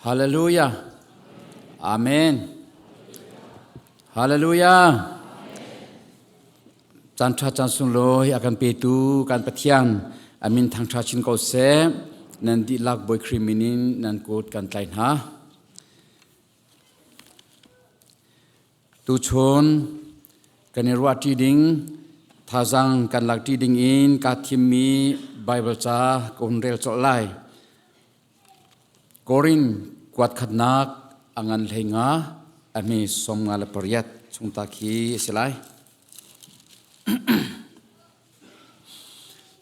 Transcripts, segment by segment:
Hallelujah. Amen. Hallelujah. Caan ṭha caan sunglawi a kan petu kan Pathian a min thangṭha chin ko seh. Nan dihlak Bawi Khrih min in nan kut kan tlai hna. Tuchun kan i ruahṭi ding, thazaang kan lakṭi ding in kaa thimmi Baibal ca ka hun rel colh lai. Korin kuat khatnak a ngan hlei nga a hmi 58 chung ta khi a si lai.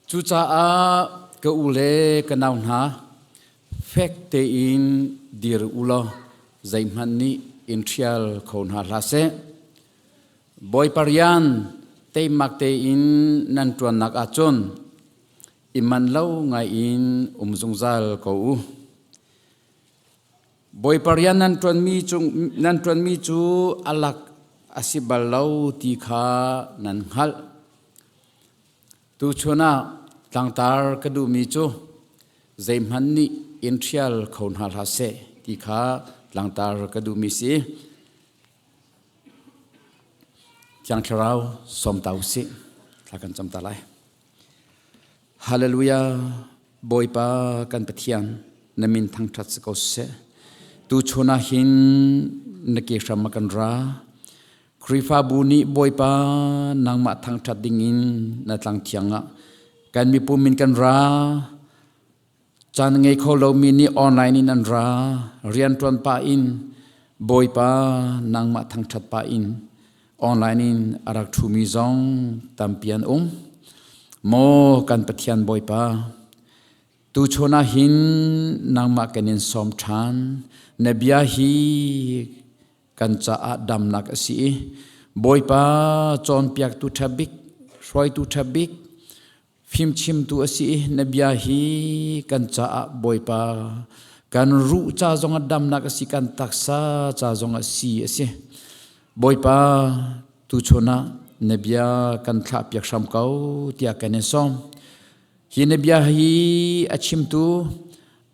Cucaah ka u le ka nau hna, fek tein dir u law zeihmanh nih in ṭhial kho hna hlah seh. Bawipa rian teimak tein nan ṭuannak ahcun i manh lo ngaiin um zungzal ko u. Bawipa rian nan ṭuanmi cu a lak a si bal lo ti kha nan hngalh. Tuchun ah tlangtar ka duhmi cu zeihmanh nih in ṭhial kho hna hlah seh ti kha tlangtar ka duhmi si. Thiang Thlarau sawm ta usih. Thla kan cam ta lai. Hallelujah Bawipa kan Pathian na min thangṭhat si ko seh. Tuchun ah hin na ke hram a kan ra. Khrihfabu nih Bawipa nangmah thangṭhat dingin na tlang thiang ah kan mipum in kan ra. Caan ngei kho lomi nih online in an ra. Rianṭuan pah in Bawipa nangmah thangṭhat pah in online in a rak ṭhumi zong tampi an um. Maw kan Pathian Bawipa, tuchun ah hin nangmah kan in sawm ṭhan. Na bia hi kan caah damnak a si i Bawipa cawnpiaktu ṭha bik, hruaitu ṭha bik, fimchimtu a si i na bia hi kan caah Bawipa kan ruh ca zong ah damnak a si kan taksa ca zong ah si a si Bawipa tuchun ah na bia kan thlah piak hram ko tiah kan in sawm hi na bia hi a chimtu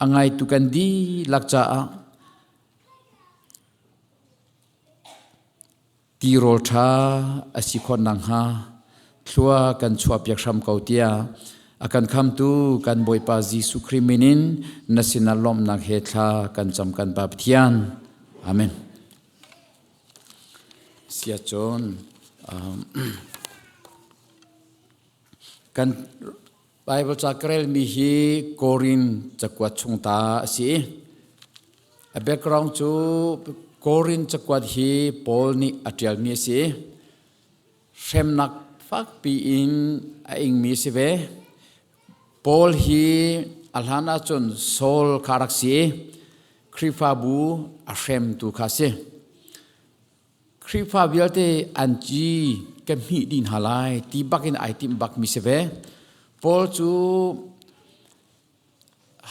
a ngaitu kan dihlak caah Tirawl ṭha a si khawh nakhnga thlua kan chuahpiak hram ko tiah a kan khamtu kan Bawipa Jesuh Khrih min in na sinah lawmhnak he thla kan cam kan Pa Pathian. Amen. Sia cun kan Bible ca ka relmi hi Korin cakuat chung ta a si. A background cu Korin cakuat hi Paul nih a ṭialmi a si. Hremnak fakpi in a ingmi a si ve. Paul hi a hlan ahcun Saul kha a rak si i Khrihfabu a hremtu kha a si. Khrihfa vialte an ci ka hmih dih hna lai ti bak in ai timh bak mi si ve. Paul cu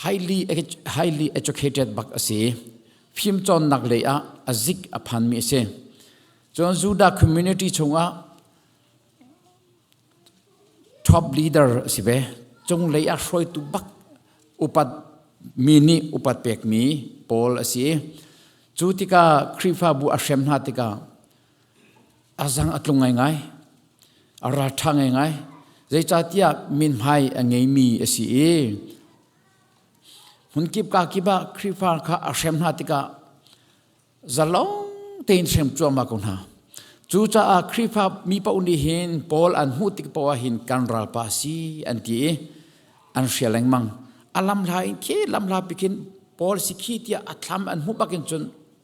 highly educated bak a si. Fimcawnnak lei ah a zik a phanmi a si. Cun Judah community chungah top leader a si ve. Cunglei ah hruaitu bak upat mi nih upat pekmi Paul a si. Cu tikah Khrihfabu a hrem hna tikah a zang a tlung ngaingai, a ralṭha ngaingai. Zeicahtiah minhmai a ngeimi a si i hmunkip ka kip ah Khrihfa kha a hrem hna tikah zalong tein hrem cuahmah ko hna. Cucaah Khrihfa mi paoh nih hin Paul an hmuh tik paoh ah hin kan ralpa a si an ti i an hrial lengmang. A lamhla in khi lamhla pi khin Paul si khi tiah a thlam an hmuh bakin cun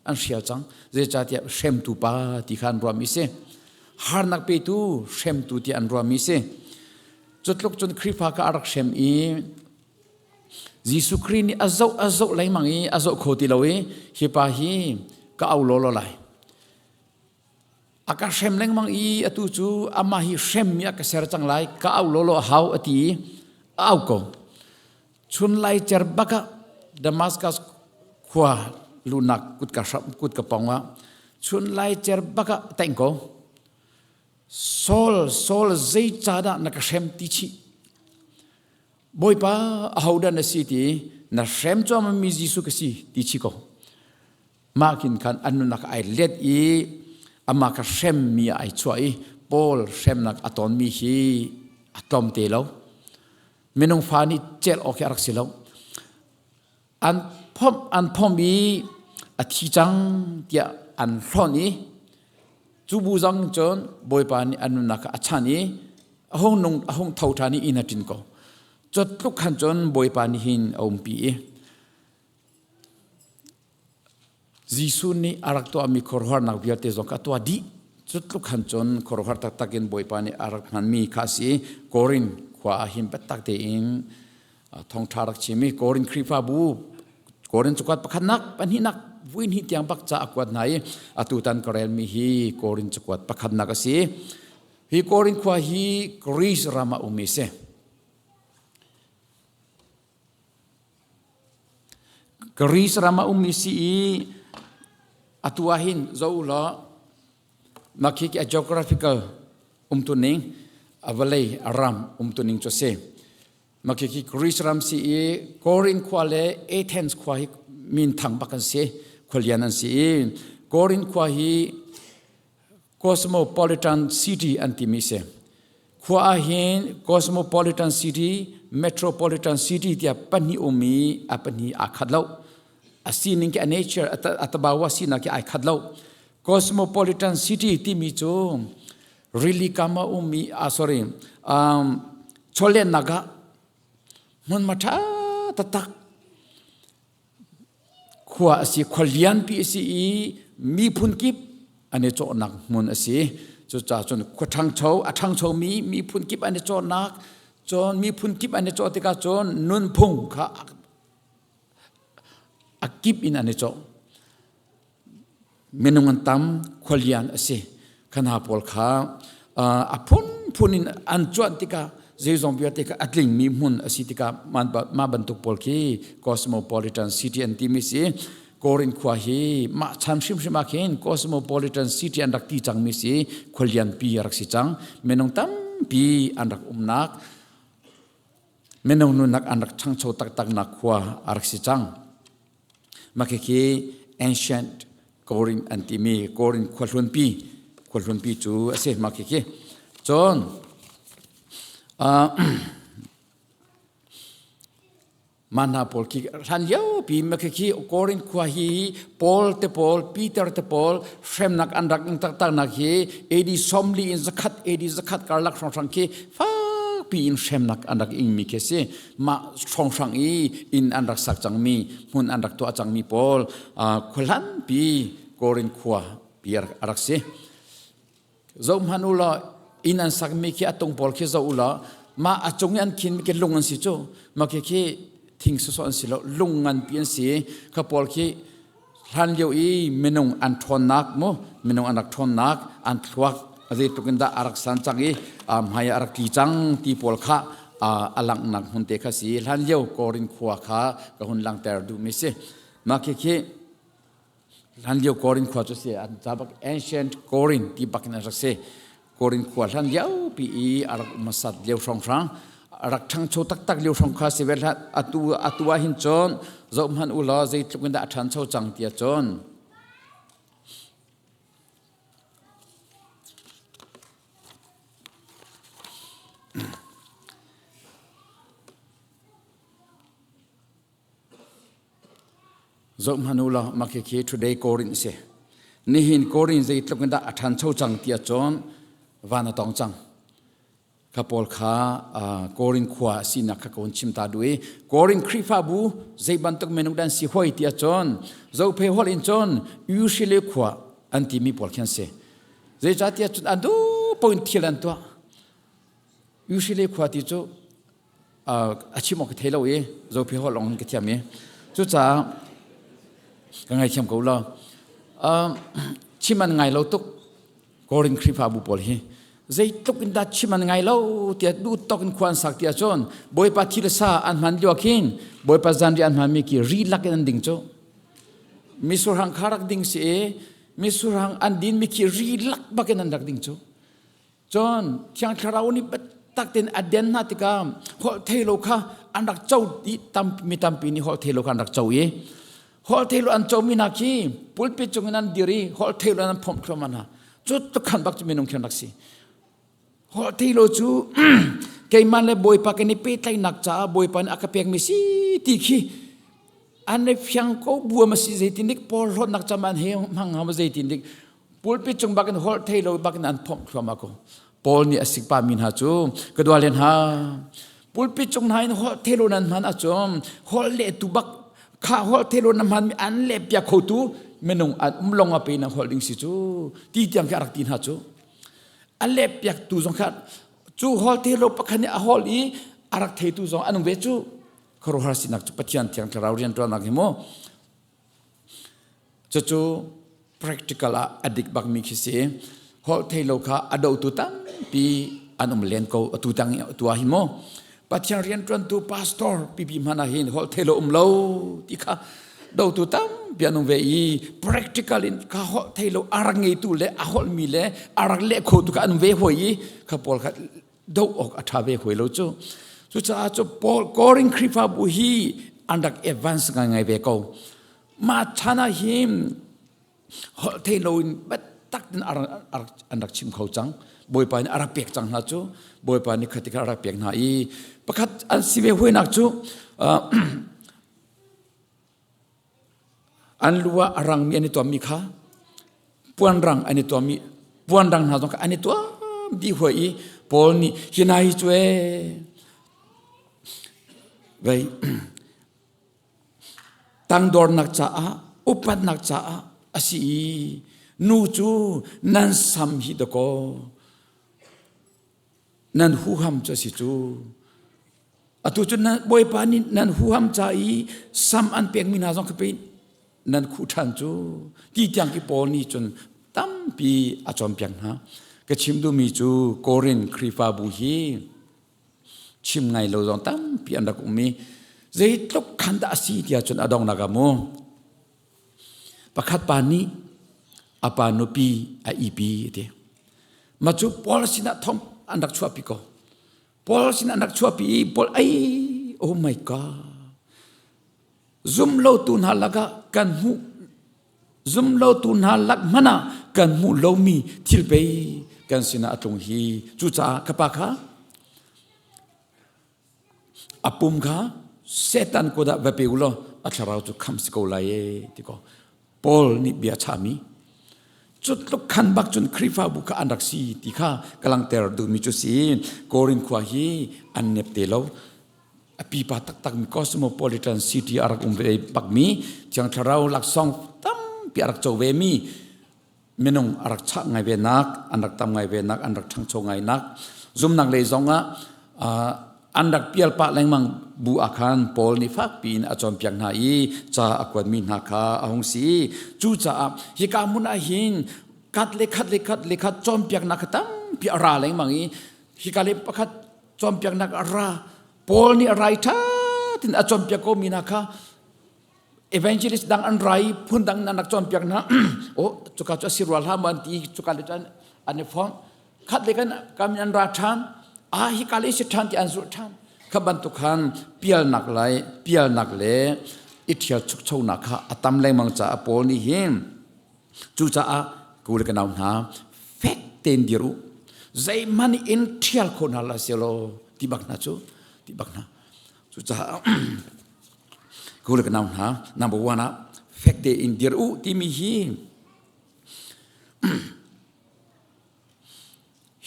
an hrial cang. Zeicahtiah hremtu pa ti kha an ruahmi si. Harnak petu hremtu tiah an ruahmi si. Cutluk cun Khrihfa kha a rak hrem i Jesuh Khrih nih a zoh a zoh lengmang i a zoh kho ti lo i hi pa hi ka au law law lai. A ka hrem lengmang i atu cu amah hi hremmi a ka ser cang lai ka au law law a hau a ti i a au ko. Chun lai cer bak ah Damascus khua lunak kutka hram kutka pong ah chun lai cer bak ah teng ko. Saul Saul zeicahdah na ka hrem ti chih Bawipa ahodah na si ti na hrem cuahmahmi Jesuh ka si ti chi ko. Mah kin khan an nunnak ai let i amah kha hremmi ai chuah i Paul hremnak a tonmi hi a tlawm te lo. Minung fa nih celh awk hi a rak si lo. An phomh an phomh i a thi cang tiah an hlonh i cu bu zong cun Bawipa nih an nunnak kha a chan i a hung nung a hung tho ṭhan i inn a ṭin ko. Cu tluk khan cun Bawipa nih hin a umpi i Jesuh nih a rak tuahmi khuaruahharnak vialte zong kha a tuah dih. Cu tluk khan cun khuaruahhar taktak in Bawipa nih a rak hmanmi kha a si. Korin khua ah hin biatak tein thawngṭha rak chim i Korin Khrihfabu Korin cakuat pakhatnak pahnihnak vui hnih tiang bak ca a kuat hna i atutan ka relmi hi Korin cakuat pakhatnak a si. Hi Korin khua hi Greece ram ah ummi a si. Greece ram ah ummi si i atu ah hin zoh u law mah khi a geographical umtuning a vawlei a ram umtuning cu a si. Mah khi Greece ram si i Korin khua le Athens khua hi minthang bak an si, khualian an si i Korin khua hi Cosmopolitan City an timi si. Khua ah hin Cosmopolitan City, Metropolitan City tiah pahnih um i a pahnih aa khat lo. A sining khi a nature a tabawa sinak khi ai khat lo. Cosmopolitan City timi cu rili kam a ummi ah sorry chawlehnak ah hmunhma ṭha taktak Khua a si, khua lianpi a si i miphun kip an i cawhnak hmun a si. Cucaah cun khua ṭhangcho, a ṭhangchomi miphun kip an i cawhnak, cun miphun kip an i cawh tikah cun nunphung kha a kip in an i cawh. Minung an tam, khualian a si. Kha hna pawl kha a phunphun in an cuanh tikah zeizong vialte kha a tlingmi hmun a si tikah mah bantuk pawl khi cosmopolitan city an timi si. Korin khua hi mah chan hrimhrim ah khin cosmopolitan city an rak ti cangmi si. Khualianpi a rak si cang. Minung tampi an rak umnak, minung nunnak an rak ṭhangcho taktaknak khua a rak si cang. Mah khikhi ancient Korin an timi Korin khuahlunpi khuahlunpi cu a si mah khikhi. Cun mah hna pawl khi hlan liopi mah khikhi Korin khua hi Paul te pawl Peter te pawl hremnak an rak ing taktaknak hi AD 40 in zakhat AD zakhat karlak hrawnghrang khi fakpi in hremnak an rak ingmi khi a si. Mah hrawnghrang i inn an rak sak cangmi hmun an rak tuah cangmi pawl khuahlanpi Korin khua pi a rak si. Zoh hmanh u law inn an sakmi khi a tung pawl khi zoh u law mah a cung i an khinmi khi lung an si cu mah khi khi thing sawsawh an si lo lung nganpi an si kha pawl khi hlan lio i minung an ṭhawnnak mu minung an rak ṭhawnnak an thluak zeitluk in dah a rak san cang i hmai a rak tli cang ti pawl kha a langhnak hmun te kha si hlan lio Korin khua kha ka hun langhter duhmi si mah khi khi hlan lio Korin khua cu si an ca bak ancient Korin ti bak in a rak si Korin khua hlan lio pi i a rak um hmasat lio hrawnghrang a rak ṭhangcho taktak lio hrawng kha si ve hlah atu atu ah hin cun zoh hmanh u law zeitluk in dah a ṭhancho cang tiah cun Zohhmanh u law mah khikhi today Korin a si. Nihin Korin zeitluk in dah a ṭhancho cang ti ahcun van a tong cang. Kha pawl kha Korin khua a sinak kha ka hun chim ta duh i Korin Khrihfabu zei bantuk minung dah an si hoi ti ahcun Zophei holh in cun Ushile khua an timi pawl khi an si. Zeicahtiah cun an duh paoh in thil an tuah. Ushile khua ti cu a chim awk ka thei lo i zophi holh lawng in ka thiam i cucaah ka ngaithiam ko law chim an ngai lo tuk Korin Khrihfabu pawl hi zeitluk in dah chim an ngai lo tiah duh tok in khua an sak tiah cun Bawipa thi le sa an hman lio khin Bawipa zanri an hmanmi khi ri lak in an ding cu misurhang kha rak ding si i misurhang an din mi khi ri lak bak in an rak ding cu Cun Thiang Thlarau nih biatak tein a den hna tikah holh thei lo kha an rak co i mi tampi nih holh thei lo kha an rak co i Holh theilo an comi hna khi pulpit cung in an dir i holh theilo an phomh thluahmah hna. Cu tluk bak cu minung khi an rak si. Holh theilo cu keimah le Bawipa kan i pehtlaihnak caah Bawipa nih a ka pekmi si ti khi an i fiang ko buam a si zeitin dik pawl hlawtnak cam an he hmang ham zeitin dik pulpit cung bak in holh theilo bak in an phomh thluahmah ko. Paul nih a sikpa mi hna cu ka duale hna pulpit cung hna in holh thelo nan hman ahcun holh lehtu bak kha holh thelo na hman mi an leh piak khotu minung an um long a pe na holh ding si cu ti tiang khi a rak ti hna cu a leh piak tu zong kha cu holh thelo pakhat nih a holh i a rak theitu zong an um ve cu khuaruahhar sinak cu Pathian thiang thlarau rianṭuannak hi mu Cucu practical ah a dik bakmi khi si. Holh thei lo kha a dotu tampi an um len ko atu tang tu ah hin mu. Pathian rianṭuantu pastor pipi hmanh ah hin holh thei lo um lo ti kha dotu tampi an um ve i practical in kha holh thei lo a rak ngeitu le a holhmi le a rak leh khotu kha an um ve hoi i kha pawl kha doh awk a ṭha ve hoi lo cu. Cucaah cu Paul Korin Khrihfabu hi an rak advance ngaingai ve ko. Mah chan ah hin holh thei loin biatak in an rak chim kho cang. Bawipa nih a rak pek cang hna cu. Bawipa nih kha tikha a rak pek hna i pakhat an si ve huinak cu An lu ah a rangmi an i tuammi kha puanrang an i tuammi puanrang hna zong kha an i tuam dih huai i Paul nih hi hna hi cu ee vei tangdornak caah upatnak caah a si i nu cu nan sam hi dakaw nan huham cu a si cu. Atu cu nan Bawipa nih nan huham ca i sam an pekmi hna zong kha pei nan khuh ṭhan cu ti tiang khi Paul nih cun tampi a cawnpiak hna. Ka chim duhmi cu Korin Khrihfabu hi chim ngai lo zong tampi an rak um i zeitluk khan dah a si tiah cun a donghnak ah mu Pakhat pa nih a pa nupi a ipi a ti. Mah cu Paul sinah thong an rak chuahpi ko. Paul sinah an rak chuahpi i Paul ei oh my God zum lotu hna lakah kan hmuh zum lotu hna lak hmanh ah kan hmuh lomi thil pei kan sinah a tlung hi cucaah ka pa kha A pum kha Satan kut ah va pe u law a thlarau cu khamh si ko lai e ti ko. Paul nih bia chahmi cu tluk khan bak cun Khrihfabu kha an rak si ti kha ka langhter duhmi cu si. Korin khua hi an nep te lo. A pipa taktakmi cosmopolitan city a rak um ve bakmi Thiang Thlarau laksawng tampi a rak co ve mi minung a rak chah ngai ve nak an rak tam ngai ve nak an rak ṭhangcho ngai nak zumnak lei zong ah an rak pial pah lengmang bu ah khan Paul nih fakpi in a cawnpiak hna i ca a kuatmi hna kha a hung si cucaah hika hmun ah hin kat le khat le khat le khat cawnpiaknak kha tampi a ra lengmang i hika le pakhat cawnpiaknak a ra Paul nih a rai ṭha tin a cawnpiak ko mi hna kha Evangelist dang an rai phun dang nan rak cawnpiak hna oh cuka cu a si rua hlah maw an ti cuka le cun an i fong khat le kan kam an ra ṭhan ah hika le si ṭhan ti an zulh ṭhan kha bantuk khan pialnak lai pialnak le i ṭhial chukchonak kha a tam lengmang caah Paul nih hin cucaah ku le ka nau hna fek tein dir u zeihmanh in ṭhial kho hna la selaw ti bak hna cu ti bak hna cucaah Ku le ka nau hna, number one ah fek tein dir u timi hi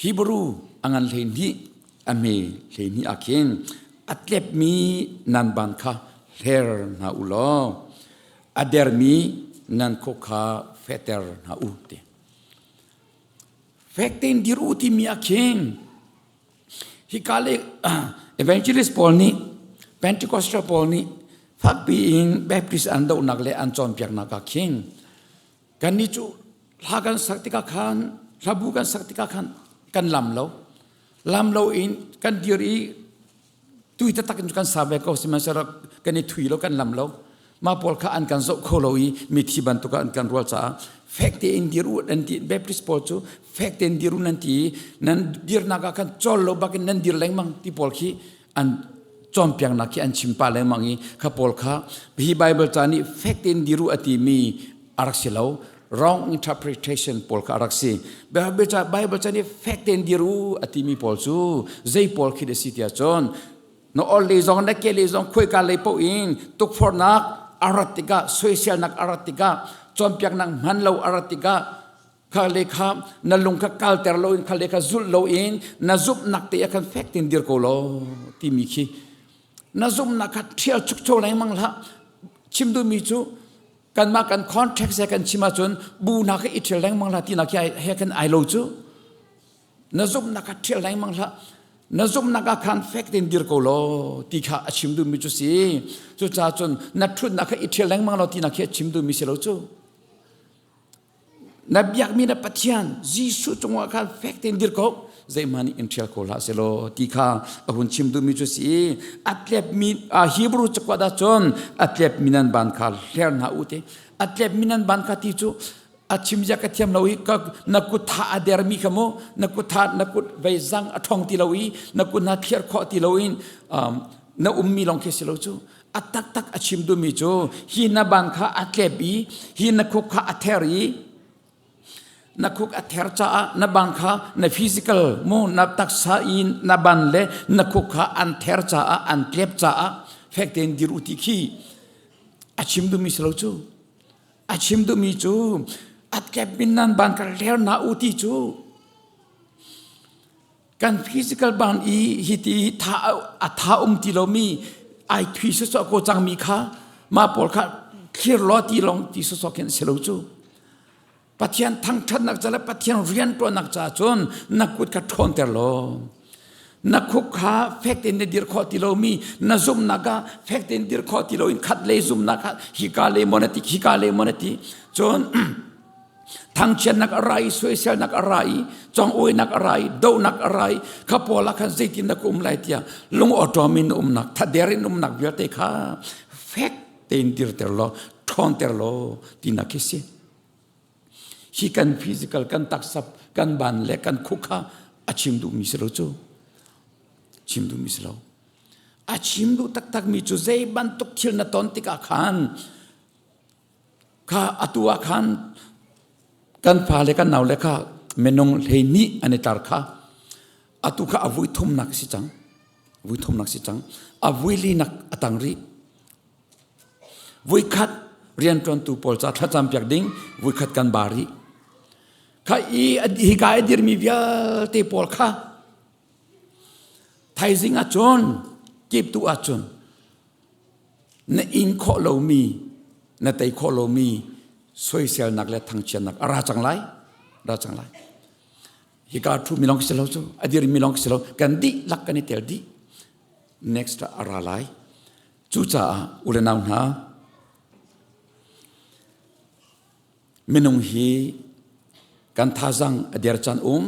Hebrew a ngan 12 a hme 12 ah khin a tlepmi nan ban kha hler hna u law a dermi nan khuk kha fehter hna u ti. Fek tein dir u timi ah khin Hika le evangelist pawl nih Pentecostal pawl nih fakpi in Baptist an dohnak le an cawnpiaknak ah khin kannih cu hla kan sak tikah khan hlabu kan sak tikah khan kan lam lo lam lo in kan dir i tui taktak in kan sa ve ko sihmanhsehlaw kan i thui lo kan lam lo mah pawl kha an kan zoh kho lo i mithi bantuk ah an kan rual caah fek tein dir u an ti Baptist pawl cu fek tein dir u nan ti nan dirnak ah khan cawl lo bakin nan dir lengmang ti pawl khi an Cawnpiaknak khi an chim pah lengmang i kha pawl kha hi Bible ca nih fek tein dir u a timi a rak si lo. Wrong interpretation pawl kha a rak si. Bible ca Bible ca nih fek tein dir u a timi pawl cu zei pawl khi da si tiah cun na ol lei zong na ke lei zong khuaika lei paoh in tukforhnak a rat tikah soiselnak a rat tikah cawnpiaknak hman lo a rat tikah kha le kha na lung kha kalter loin kha le kha zulh loin na zumhnak te ah khan fek tein dir ko law timi khi na zumhnak kha ṭhial chukcho lengmang hlah. Chim duhmi cu kanmah kan contract he kan chim ahcun bu hna kha i ṭhial lengmang hlah tinak khi he kan ai lo cu. Na zumhnak kha ṭhial lengmang hlah, na zumhnak ah khan fek tein dir ko law ti kha a chim duhmi cu si. Cucaah cun na ṭhutnak kha i ṭhial lengmang law tinak khi a chim duhmi si lo cu. Na biakmi na Pathian Jesuh cungah khan fek tein dir ko, zeihmanh nih in ṭhial ko hlah selaw ti kha a hun chim duhmi cu si. A tlepmi Hebrew cakuat ah cun a tlepmi nan ban kha hler hna u ti. A tlepmi nan ban kha ti cu a chim zia ka thiam lo i na kut tha a dermi kha mu, na kut tha, na kut vei zang a ṭhong ti lo i na kut na thliar khawh ti lo in na ummi lawng khi si lo cu. A taktak a chim duhmi cu hi na ban kha a tlep i hi na khuk kha a ther i na khuk a ther caah na ban kha na physical mu na taksa i na ban le na khuk kha an ther caah an tlep caah fek tein dir u ti khi a chim duhmi si lo cu. A chim duhmi cu a tlep min nan ban kha hler na u ti cu kan physical ban i hiti tha a tha um ti lomi ai thui sawsawh ko cangmi kha mah pawl kha thlir law ti long ti sawsawh khin si lo cu. Pathian thangṭhatnak ca le Pathian rianṭuannak ca cun na kut kha ṭhawnter law na khuk kha fek tein na dir khawh ti lomi na zumhnak ah fek tein dir khawh ti loin khat lei zumhnak kha hika lei maw na ti hika lei maw na ti cun thangchiatnak a ra i soiselnak a ra i congoinak a ra i dohnak a ra i kha pawl ah khan zeitin na ka um lai tiah lung awṭawm in umnak thader in umnak vialte kha fek tein dirter law ṭhawnter law tinak khi si. Hi kan physical kan taksa kan ban le kan khuk kha a chim duhmi si lo cu. Chim duhmi si lo. A chim duh taktakmi cu zei bantuk thil na ton tikah khan kha atu ah khan kan fa le kan nau le kha minung 12 an i tar kha atu kha a vui thumnak si cang, vui thumnak si cang, a vui linak a tang rih. Vuikhat rianṭuantu pawl ca thlacam piak ding vuikhat kan ba rih. Kha i hika i dirmi vialte pawl kha thaizing ahcun kiptu ahcun na in khawh lomi na tei khawh lomi soiselnak le thangchiatnak a ra cang lai, ra cang lai. Hika ṭhu mi lawng si lo cu a dirmi lawng si lo, kan dihlak kan i tel dih. Next a ra lai. Cucaah u le nau hna, minung hi kan thazang a der caan um,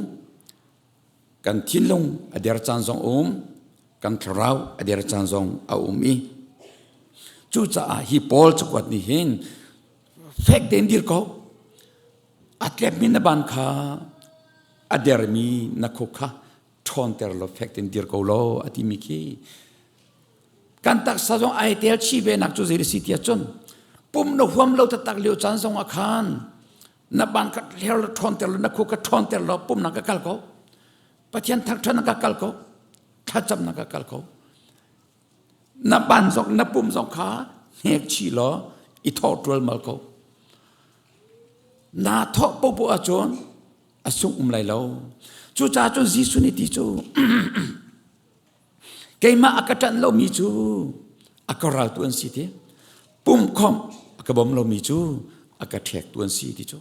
kan thinlung a der caan zong um, kan thlarau a der caan zong a um i cucaah hi Paul cakuat nih hin fek tein dir ko, a tlepmi na ban kha a dermi na khuk kha ṭhawnter law fek tein dir ko law a timi khi kan taksa zong ai tel chih ve nak cu zei si tiah cun pum na huam lo taktak lio caan zong ah khan na ban kha hler la ṭhawnter law na khuk kha ṭhawnter law pumnak ka kal ko, Pathian thangṭhat ka kal ko, thlacamnak ka kal ko, na ban zong na pum zong kha hnek chih law i thawh ṭualmal ko. Naa thawh popoh ahcun a sung um lai lo. Cucaah cun Jesuh nih ti cu keimah a ka ṭanh lomi cu a ka raltu an si ti, pumkhawmh a ka bawm lomi cu a ka ṭhektu an si ti cu.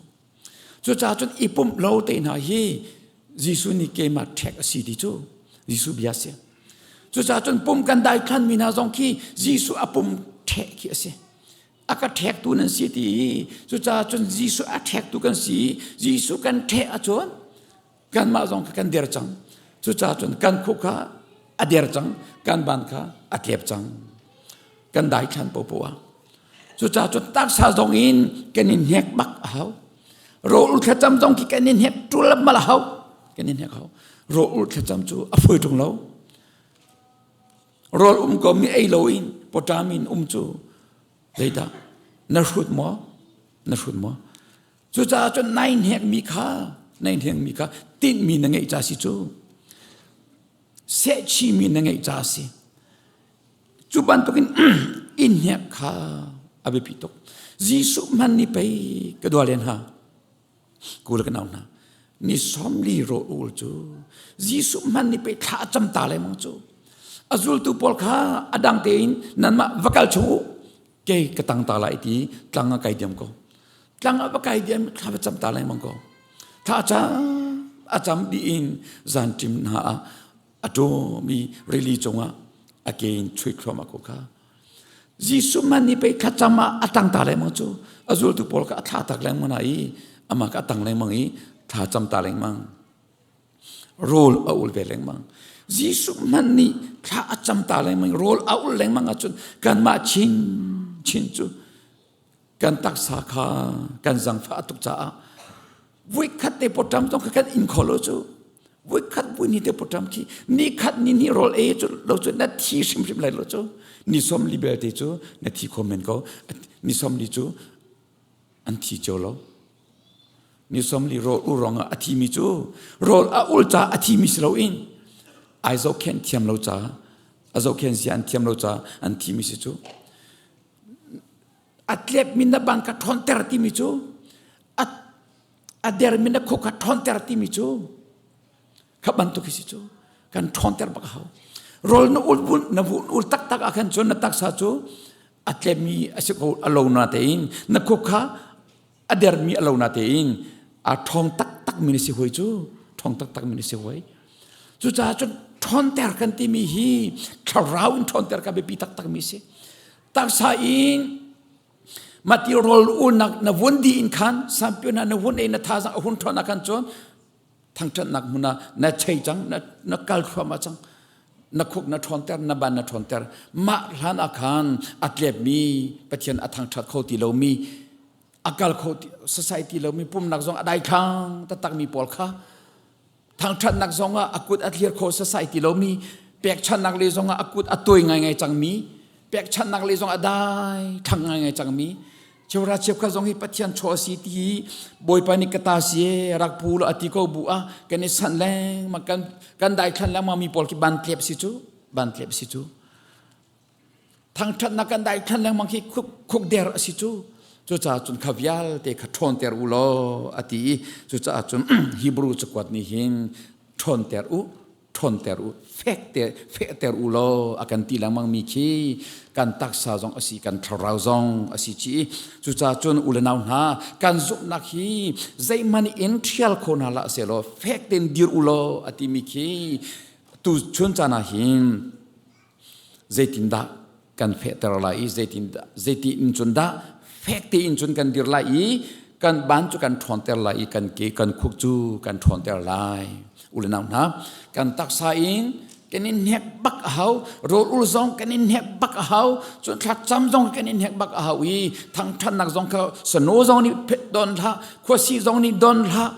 Cucaah cun i pumh lo te hna hi Jesuh nih keimah ṭhek a si ti cu Jesuh bia si. Cucaah cun pum kan daithlanmi hna zong khi Jesuh a pum ṭhek khi a si. A ka ṭhektu nan si ti. Cucaah cun Jesuh a ṭhektu kan si. Jesuh kan ṭheh ahcun kanmah zong kha kan der cang. Cucaah cun kan khuk kha a der cang, kan ban kha a tlep cang, kan daithlan popoh ah. Cucaah cun taksa zong in kan in hnek bak a hau. Rawl thlacam zong khi kan in hnek ṭul mal a hau, kan in hnek hau. Rawl thlacam cu a fawi ṭung lo. Rawl um ko mi ei loin pawṭam in um cu zeidah na hrut maw? Na hrut maw? Cucaah cun nai hnekmi kha nai hnekmi kha tinhmi na ngeih ca si cu. Sehchihmi na ngeih ca si. Cu bantukin inn hnek kha a biapi tuk. Jesuh hman ni pei ka dua len ha. Ku le ka nau hna. Ni 40 rawl ul cu Jesuh hman ni pei thla a cam ta lengmang cu. A zultu pawl kha a dang tein nanmah va kal chung u. Kei ka tang ta lai ti tlang a kai diam ko. Tlang a va kai diam thla va cam ta lengmang ko. Thla a cam a cam dih in zan ṭim hna ah a ṭawmi rili cungah a ke in chuih thluahmah ko kha. Jesuh man nih pei thlacam ah a tang ta lengmang cu a zultu pawl kha a thla tak lengmang hna i amah kha a tang lengmang i thla cam ta lengmang. Rawl a ul ve lengmang. Jesuh man nih thla a cam ta lengmang rawl a ul lengmang ahcun kanmah chin chin cu kan taksa kha kan zangfah tuk caah voikhat te pawṭam zong kha kan in kho lo cu. Voikhat vui ni te pawṭam khi ni khat ni ni rawl ei cu lo cu na thi hrimhrim lai lo cu. Ni 40 belte cu na thi kho men ko. Ni 40 cu an thi cio lo. Ni 40 rawl ul ruangah a thimi cu rawl a ul ca a thimi si loin ai zohkhenh thiam lo ca a zohkhenh zia an thiam lo ca an thimi si cu. A tlepmi na bang kha ṭhawnter timi cu a dermi na khuk kha ṭhawnter timi cu kha bantuk hi si cu kan ṭhawnter bak a hau. Rawl na ul na vun ul taktak ah khan cun na taksa cu a tlepmi a si ko a lo na tein na khuk kha a dermi a lo na tein a ṭhawng taktak mi na si hoi cu ṭhawng taktak mi na si hoi. Cucaah cun ṭhawnter kan timi hi thlarau in ṭhawnter ka biapi taktak mi si. Taksa in mati rawl ulnak na vun di in khan sampion na vun ei na thazang a hun ṭhawn ah khan cun thangṭhatnak hmun ah na chei cang na kal thluahmah cang na khuk na ṭhawnter na ban na ṭhawnter. Mah hlan ah khan a tlepmi Pathian a thangṭhat kho ti lomi a kal kho society lomi pumnak zong a daithlang taktakmi pawl kha thangṭhatnak zong ah a kut a thlir kho sasai ti lomi pekchanhnak le zong ah a kut a tuai ngaingai cangmi pekchanhnak le zong a dai thang ngaingai cangmi cheuhra cheukhat zong hi Pathian chaw a si ti hi Bawipa nih ka ta si e rak pu lo a ti ko bu ah kan i sanh lengmang kan daithlan lengmang mi pawl khi ban tlep si cu ban tlep si cu. Thangṭhatnak kan daithlan lengmang khi khukder a si cu. Cucaah cun kha vialte kha ṭhawnter u law a ti i cucaah cun Hebrew cakuat nih hin ṭhawnter u, ṭhawnter u, fekte fehter u law a kan ti lengmang mi khi kan taksa zong a si, kan thlarau zong a si chih i cucaah cun u le nau hna kan zumhnak hi zeihmanh in ṭhial kho hna hlah sehlaw fek tein dir u law a timi khi tu chun caan ah hin zeitindah kan fehter lai i zeitindah zeiti in cun dah fek tein cun kan dir lai i kan ban cu kan ṭhawnter lai i kan ke kan khuk cu kan ṭhawnter lai. U le nau hna, kan taksa in kan in hnek bak a hau. Rawl ul zong kan in hnek bak a hau. Cun thlacam zong kan in hnek bak a hau i thangṭhatnak zong kha sano zong nih don hlah, khuasi zong nih don hlah,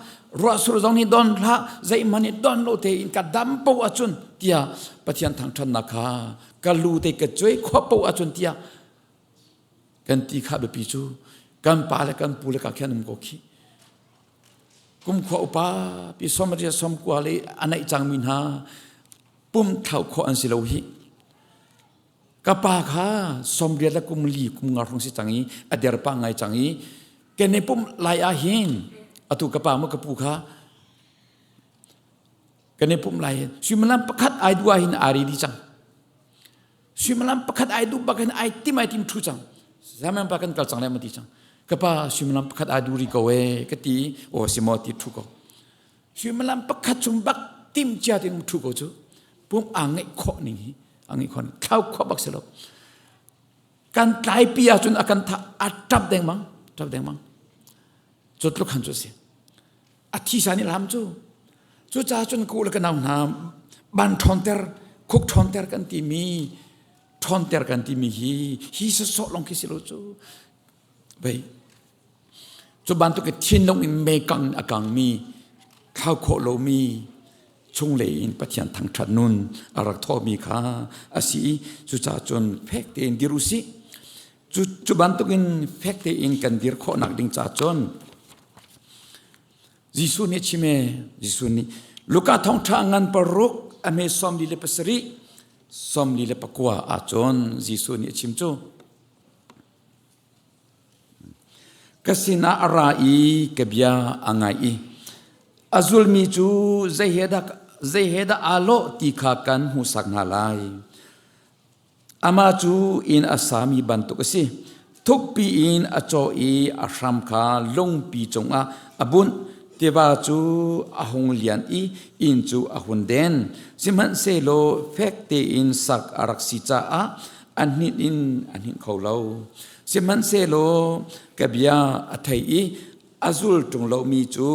ruahsur zong nih don hlah, zeihmanh nih don lo tein ka dam po ahcun tiah Pathian thangṭhatnak kha ka lu te ka cuai khua po ahcun tiah kan ti kha biapi cu. Kan pa le kan pu le ka khian um ko khi kum khua upa pi 80 90 le a naih cangmi hna pum thlau khawh an si lo hi. Ka pa kha 84 le kum li kum nga hrawng si cang i a der pa ngai cang i kene pum lai ah hin atu ka pa mu ka pu kha kan i pum lai hin suimilam pakhat ai duh ah hin ari di cang. Suimilam pakhat ai duh bak hin ai tim ai tim thu cang. Zaman pa kan kal cang lai ma ti cang. Ka pa suimilam pakhat ai du ri ko e ka ti o si maw ti thu ko. Suimilam pakhat chung bak tim chia tin thu ko cu pum aa ngeih khawh ning hi a ngeih khawh ning thlau khawh bak si lo. Kan tlai pi ahcun a kan tha a tap dengmang tap dengmang cu tluk han cu si. A thisa nih lam cu cucaah cun ka u le ka nau hna ban ṭhawnter khuk ṭhawnter kan timi ṭhawnter kan timi hi hi sawsawh lawng khi si lo cu vei cu bantuk i thinlung in mei kang a kangmi thlau khawh lomi. Chunglei in Pathian thangṭhat nun a rak thawhmi kha a si i cucaah cun fek tein dir u sih. Cu bantukin fek tein kan dir khawhnak ding caah cun Jesuh nih a chim ee, Jesuh nih Luka thawngṭha ngan paruk a hme 47 49 ahcun Jesuh nih a chim cu Ka sinah a ra i ka bia a ngai i a zulmi cu zei he dah aa lawh ti kha kan hmuhsak hna lai. Amah cu inn a sami bantuk a si. Thukpi in a caw i a hram kha lungpi cungah a bunh. Tiva cu a hung lian i inn cu a hun den. Sihmanhsehlaw fek tein sak a rak si caah a hninh in a hninh kho lo. Sihmanhsehlaw ka bia a thei i a zul ṭung lomi cu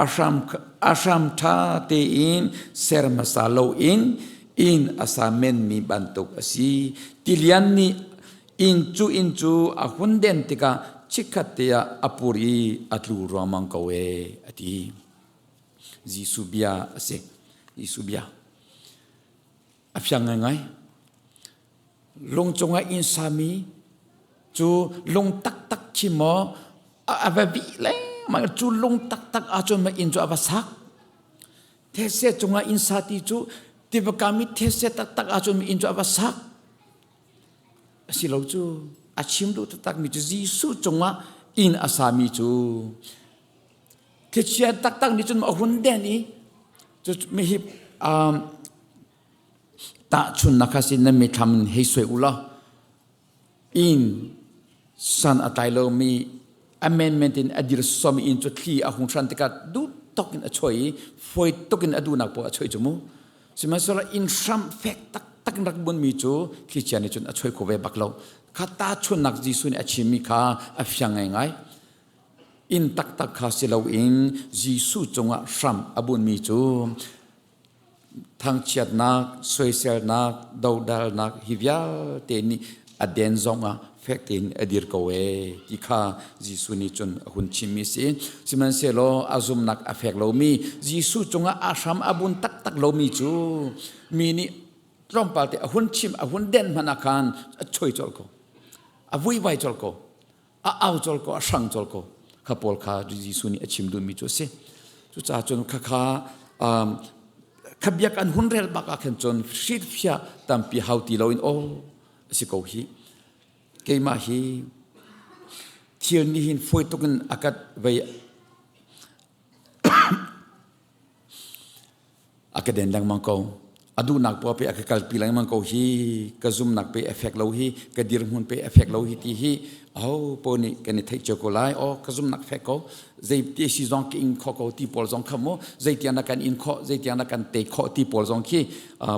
a hram ṭha tein ser hmasa loin inn a sa menmi bantuk a si. Tilian nih inn cu a hun den tikah chikkhat te ah a pur i a tlu ruangmang ko ee, a ti. Jesuh bia a si. Jesuh bia. A fiang ngaingai. Lung cungah inn sami cu lung taktak khi maw a va vih lengmang cu lung taktak ahcun ma inn cu a va sak. Thetse cungah inn sa ti cu tiva kam i thetse taktak ahcun inn cu a va sak. A si lo cu a chim duh taktak mi cu Jesuh cungah inn a sami cu thlichia taktak nih cun a hun den i cu mi hi Tahchunhnak kha sin nan mithlam in hei suai u law inn san a tlai lomi a menmen in a dir somi inn cu thli a hung hran tikah duh tok in a choi i fawi tuk in a duhnak poah a choi cu mu. Sihmanhsehlaw inn hram fek taktak in rak bunmi cu thlichia nih cun a choi kho ve bak lo. Kha tahchunhnak Jesuh nih a chimmi kha a fiang ngaingai. Inn taktak kha si loin Jesuh cungah hram a bunmi cu Thangchiatnak, soiselnak, dodalnak hi vialte nih a den zongah fek tein a dir ko ee ti kha Jesuh nih cun a hun chimmi a si. Sihmanhsehlaw a zumnak a fek lomi, Jesuh cungah a hram a bun taktak lomi cu mi nih tlawmpal te a hun chim, a hun den hmanh ah khan a choi colh ko. A vuivai colh ko. A au colh ko, a hrang colh ko. Kha pawl kha Jesuh nih a chim duhmi cu a si. Cucaah cun khakha kha bia kan hun rel bak ah khan cun hrilhfiah tampi hau ti loin aw a si ko hi. Keimah hi thil nih hin fawi tuk in a kat vei A ka den lengmang ko. A duhnak poah pe a ka kalpi lengmang ko hi ka zumnak pe a fek lo hi ka dirhmun pe a fek lo hi ti hi aho po nih kan i theih cio ko lai. Aw ka zumnak fek ko. Zei ti si zong ka ing kho ko ti pawl zong kha mu zei tiang na kan in khawh zei tiang na kan te khawh ti pawl zong khi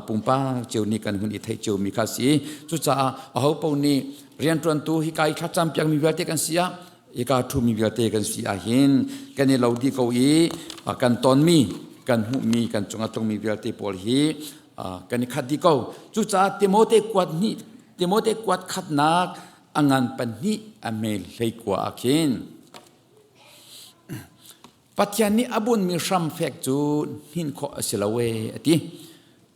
pumpak cio nih kan hun i theih cio mi kha si. Cucaah aho po nih rianṭuantu hi kai thlacam piak mi vialte kan si ah Hika ṭhumi vialte kan si ahhin kan i lo dih ko i kan tonmi, kan hmuhmi, kan cung a tlungmi vialte pawl hi kan i khat dih ko. Cucaah Timote kuat hnih, Timote kuat khatnak a ngan pahnih a hme 19 ah khin Pathian nih a bunmi hramfek cu hnin khawh a si lo ee a ti.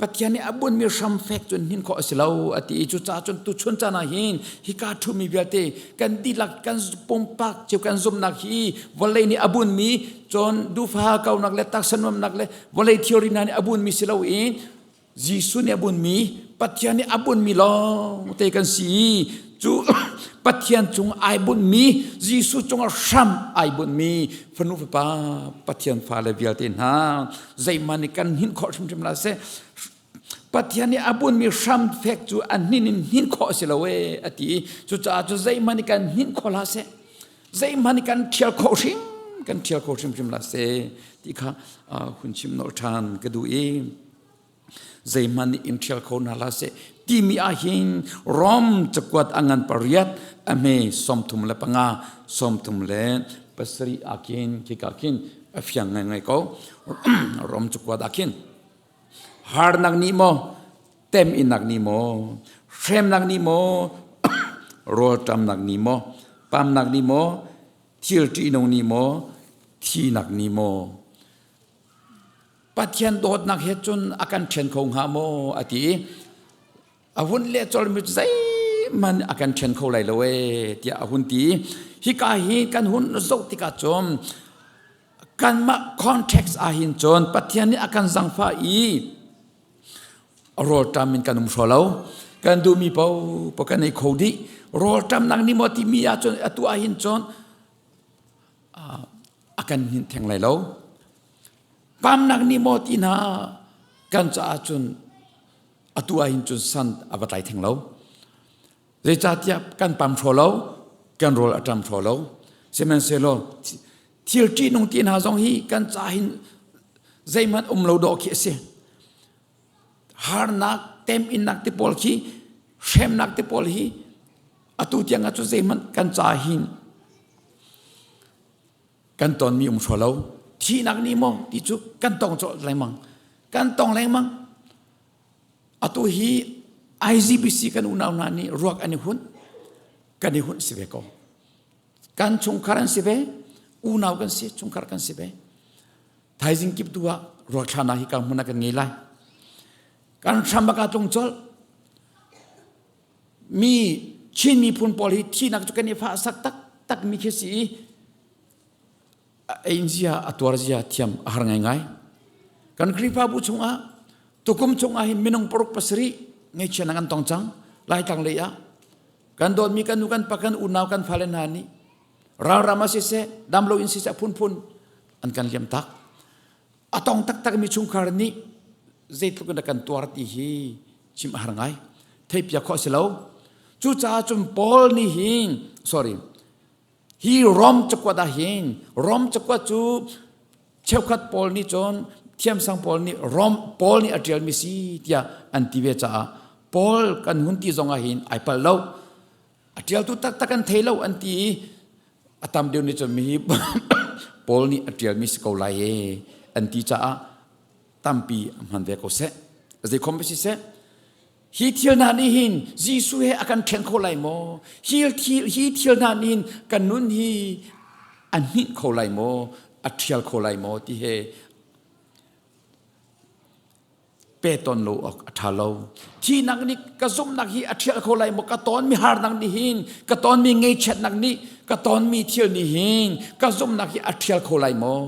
Pathian nih a bunmi hramfek cu hnin khawh a si lo a ti i cucaah cun tuchun caan ah hin hika ṭhumi vialte kan dihlak kan pumpak cio kan zumhnak hi vawlei nih a bunmi cun duhfa kaunak le taksa nuamnak le vawlei theory hna nih a bunmi si loin Jesuh nih a bunmi Pathian nih a bunmi lawng te kan si i cu Pathian cung ai bunhmi Jesuh cungah hram ai bunhmi fanu fapa Pathian fale vialte hna zeihmanh nih kan hnin khawh hrimhrim la seh Pathian nih a bunhmi hram fek cu a hnin in hnin khawh a si lo ee a ti i cucaah cu zeihmanh nih kan hnin khawh hlah seh zeihmanh nih kan ṭhial khawh hrim kan ṭhial khawh hrimhrim la seh ti kha hun chim nolh ṭhan ka duh i zeihmanh nih in ṭhial kho hna hlah seh timi ahhin Rom cakuat a ngan pariat a hme 35 37 ahkhin khika khin a fiang ngaingai ko. Rom cakuat ahkhin harnak nih maw teminnak nih maw hremnak nih maw rawlṭamnak nih maw pamnak nih maw thil ṭihnung nih maw thinak nih maw? Pathian dawtnak he cun a kan ṭhen kho hnga maw a ti i a hun leh colmi cu zeihmanh a kan ṭhen kho lai lo ee tiah a hun ti i hika hi kan hun zoh tikah cun kanmah context ah hin cun Pathian nih a kan zangfah i rawlṭam in kan um hraw lo. Kan duhmi paohpaoh kan ei kho dih. Rawlṭamnak nih maw timi ahcun atu ahhin cun a kan hninh theng lai lo. Pamnak nih maw ti hna kan caah cun atu ahhin cun san a va tlai theng lo. Zeicahtiah kan pam hraw lo, kan rawl a ṭam hraw lo. Sihmanhsehlaw thil ṭihnung ti hna zong hi kan ca hin zeihmanh um lo dawh khi a si. Harnak, teminnak ti pawl khi, hremnak ti pawl hi atu tiang ah cun zeihmanh kan ca hin kan tonmi um hraw lo. Thihnak nih maw ti cu kan tong cawh lengmang. Kan tong lengmang. Atu hi IGBC kan unau hna nih ruak an i hunh, kan i hunh si ve ko. Kan chungkhar an si ve, unau kan si, chungkhar kan si ve. Thaizing kip tu ah ruak thlana hi ka hmun ah kan ngei lai. Kan hram bak ah tlung colh. Mi Chin miphun pawl hi thinak cu kan i fah sak tak tak mi khi si i a ein zia a tuar zia thiam a har ngaingai. Kan Khrihfabu chungah tukum chungah hin minung paruk pasarih ngaihchia an tong cang Laitlang lei ah kan dawtmi kan nu kan pa kan unau kan fale hna nih ralram ah siseh damlo in siseh phunphun an kan liam tak a tong taktak mi chungkhar nih zeitluk in kan tuar ti hi chim a har ngai theihpiak khawh si lo cucaah cun Paul nih hin sorry Hi Rom cakuat ah hin Rom cakuat cu cheukhat pawl nih cun thiamsang pawl nih Rom Paul nih a ṭialmi si tiah an ti ve caah Paul kan hun ti zong ah hin ai palh lo. A ṭialtu taktak kan thei lo an ti i a tam deuh nih cun mi hi Paul nih a ṭialmi si ko lai e an ti caah tampi a hman ve ko seh. Zeikhom si seh Hi thil hna nih hin Jesuh he a kan ṭhen kho lai maw? Hi thil, hi thil hna nih hin kan nun hi a hninh kho lai maw? A ṭhial kho lai maw? Ti he pe ton lo awk a ṭha lo. Thihnak nih ka zumhnak hi a ṭhial kho lai maw? Ka tonmi harnak nih hin, ka tonmi ngaihchiatnak nih, ka tonmi thil nih hin ka zumhnak hi a ṭhial kho lai maw?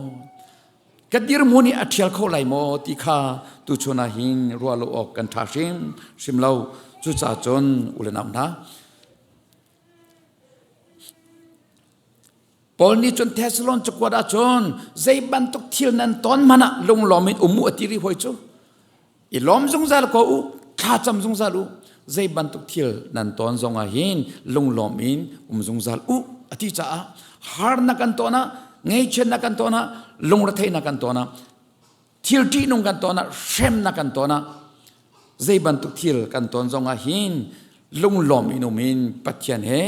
Ka dirhmun hi a ṭhial kho lai maw ti kha tuchun ah hin ruah lo awk kan ṭha hrim hrim lo. Cucaah cun u le nau hna, Paul nih cun Thessalon cakuat ah cun zei bantuk thil nan ton hmanh ah lunglawm in um u a ti rih hoi cu. I lawm zungzal ko u, thlacam zungzal u. Zei bantuk thil nan ton zong ah hin lunglawm in um zungzal u a ti caah harnak kan ton ah, ngaihchiatnak kan ton ah, lungretheihnak kan ton ah, thil ṭihnung kan ton ah, hremnak kan ton ah, zei bantuk thil kan ton zong ah hin lunglawm in um in Pathian he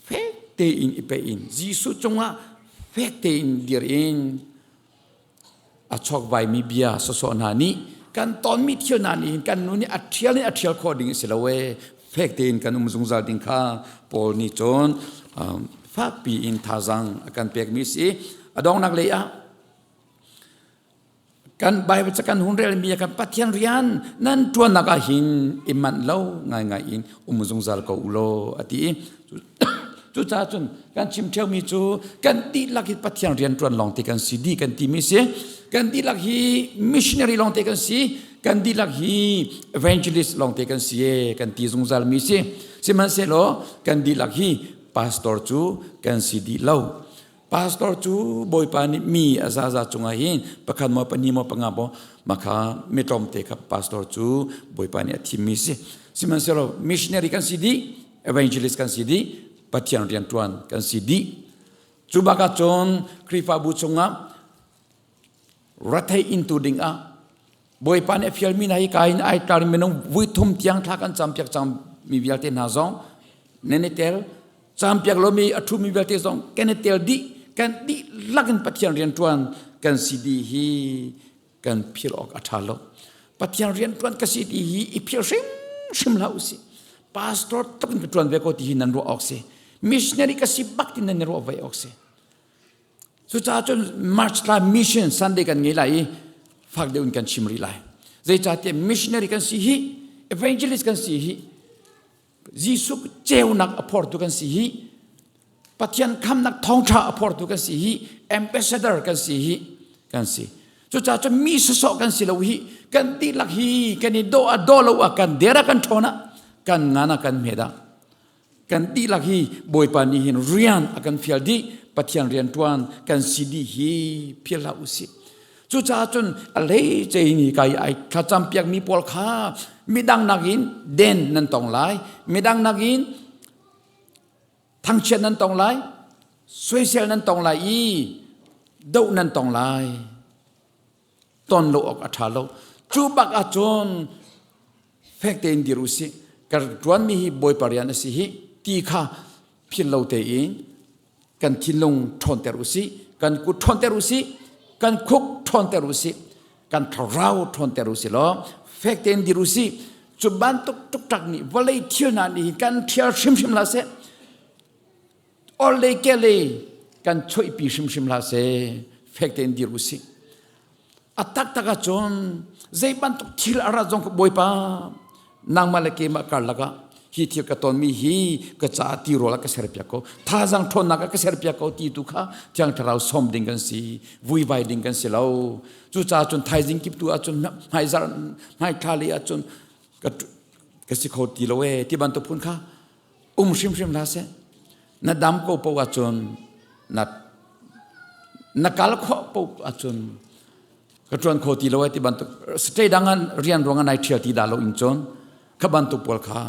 fek tein i pe in Jesuh cungah fek tein dir in A chawkvaimi bia sawsawh hna nih kan tonmi thil hna nih hin kan nu nih a ṭhial in a ṭhial khawh ding a si lo ee. Fek tein kan um zungzal ding kha Paul nih cun fakpi in thazaang a kan pekmi a si. A donghnak lei ah kan Bible ca kan hun relmi ah kan Pathian rian nan ṭuannak ah hin i manh lo ngaingai in um zungzal ko u law a ti i Cucaah cun kan chim ṭheumi cu kan dihlak hi Pathian rianṭuan lawngte kan si dih kan timi si. Kan dihlak hi missionary lawngte kan si. Kan dihlak hi evangelist lawngte kan si e kan ti zungzalmi si. Sihmanhsehlaw kan dihlak hi pastor cu kan si dih lo. Pastor cu Bawipa nih mi a zaza cungah hin pakhat maw pahnih maw panga maw makha mi tlawmte kha pastor cu Bawipa nih a thimmi si. Sihmanhsehlaw missionary kan si dih evangelist kan si dih Pathian rianṭuan kan si dih cu bak ah cun Khrihfabu chungah rathei intu dingah Bawipa nih a fialmi hna hi ka in ai tar minung vui thum tiang thla kan campiak cang mi vialte hna zong nan i tel campiak lomi a ṭhumi vialte zong kan i tel dih kan dihlak in Pathian rianṭuan kan si dih hi kan philh awk a ṭha lo. Pathian rianṭuan ka si ti hi i philh hrimhrim hlah usih. Pastor tuk in ka ṭuan ve ko ti hi nan ruah awk si. Missionary ka si bak ti nan i ruah ve awk si. Cucaah cun March thla mission Sunday kan ngei lai i Fak deuh in kan chim rih lai. Zeicahtiah missionary kan si hi, evangelist kan si hi, Jesuh ceunak a phortu kan si hi, Pathian khamnak thawngṭha a phortu kan si hi, ambassador kan si hi, kan si. Cucaah cun mi sawsawh kan si lo hi, kan dihlak hi kan i dawh a daw lo ah kan der ah kan ṭhawn ah kan ngan ah kan hmet ah kan dihlak hi Bawipa nih hin rian a kan fial dih, Pathian rian ṭuan kan si dih hi philh hlah usih. Cucaah cun a hleice in hi kai ai thlacam piakmi pawl kha midang nakin den nan tong lai, midang nakin thangchiat nan tong lai, soisel nan tong lai i doh nan tong lai. Ton lo awk a ṭha lo. Cu bak ahcun fek tein dir usih. Ka ṭuanmi hi Bawipa rian a si hi ti kha philh lo tein kan thinlung ṭhawnter usih, kan kut ṭhawnter usih, kan khuk ṭhawnter usih, kan thlarau ṭhawnter usih law fek tein dir usih. Cu bantuk ṭukṭak nih vawlei thil hna nih kan ṭhial hrimhrim hlah seh. Orhlei kehlei kan choihpi hrimhrim hlah seh. Fek tein dir usih. A taktak ahcun zei bantuk thil a rat zong Bawipa nangmah le keimah karlak ah hi thil ka tonmi hi ka caah tirawl a ka serpiak ko, thazaang ṭhawnnak a ka serpiak ko ti tu kha Thiang Thlarau sawm ding kan si, vuivai ding kan si lo. Cucaah cun thaizing kip tu ahcun hmaizarh hmaithla lei ahcun ka si kho ti lo ee ti bantuk phun kha um hrimhrim hlah seh. Na dam ko paoh ahcun na kal khawh paoh ahcun ka ṭuan kho ti lo ai ti bantuk state dang ah rian ruang ah nai ṭhial ti dah lo in cun kha bantuk pawl kha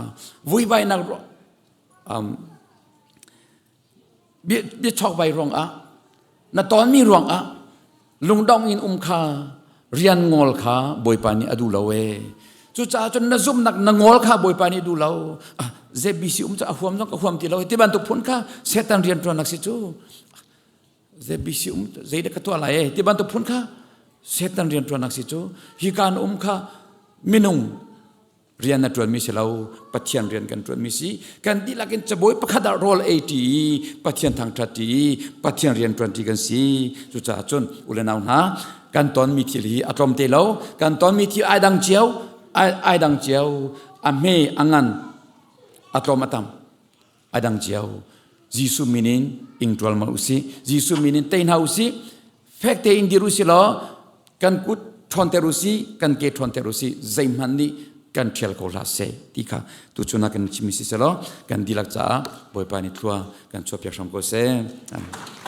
vuivainak biachawk vai ruang ah na tonmi ruang ah lungdong in um kha rian ngol kha Bawipa nih a duh lo ee. Cucaah cun na zumhnak na ngol kha Bawipa nih duh lo. ZBC um cu a huam zong ka huam ti lo ti bantuk phun kha Satan rian ṭuannak si cu. ZBC um zeidah ka tuah lai ee ti bantuk phun kha Satan rian ṭuannak si cu. Hi kaan um kha minung rian na ṭuanmi si lo, Pathian rian kan ṭuanmi si. Kan dihlak in cabuai pakhat ah rawl ei ṭi i Pathian thangṭhat ṭi i Pathian rian ṭuan ṭi kan si. Cucaah cun u le nau hna, kan tonmi thil hi a tlawm te lo. Kan tonmi thil ai dang cio, ai dang cio, a hme a ngan, a tlawm a tam, ai dang cio. Jesuh min in ing ṭual mal usih. Jesuh min in tei hna usih. Fek tein dir usih law kan kut ṭhawnter usih, kan ke ṭhawnter usih, zeihmanh nih kan ṭhial ko hlah seh ti kha tuchun ah kan chimmi si selaw kan dihlak caah Bawipa nih thlua kan chuahpiak hram ko seh. Amen.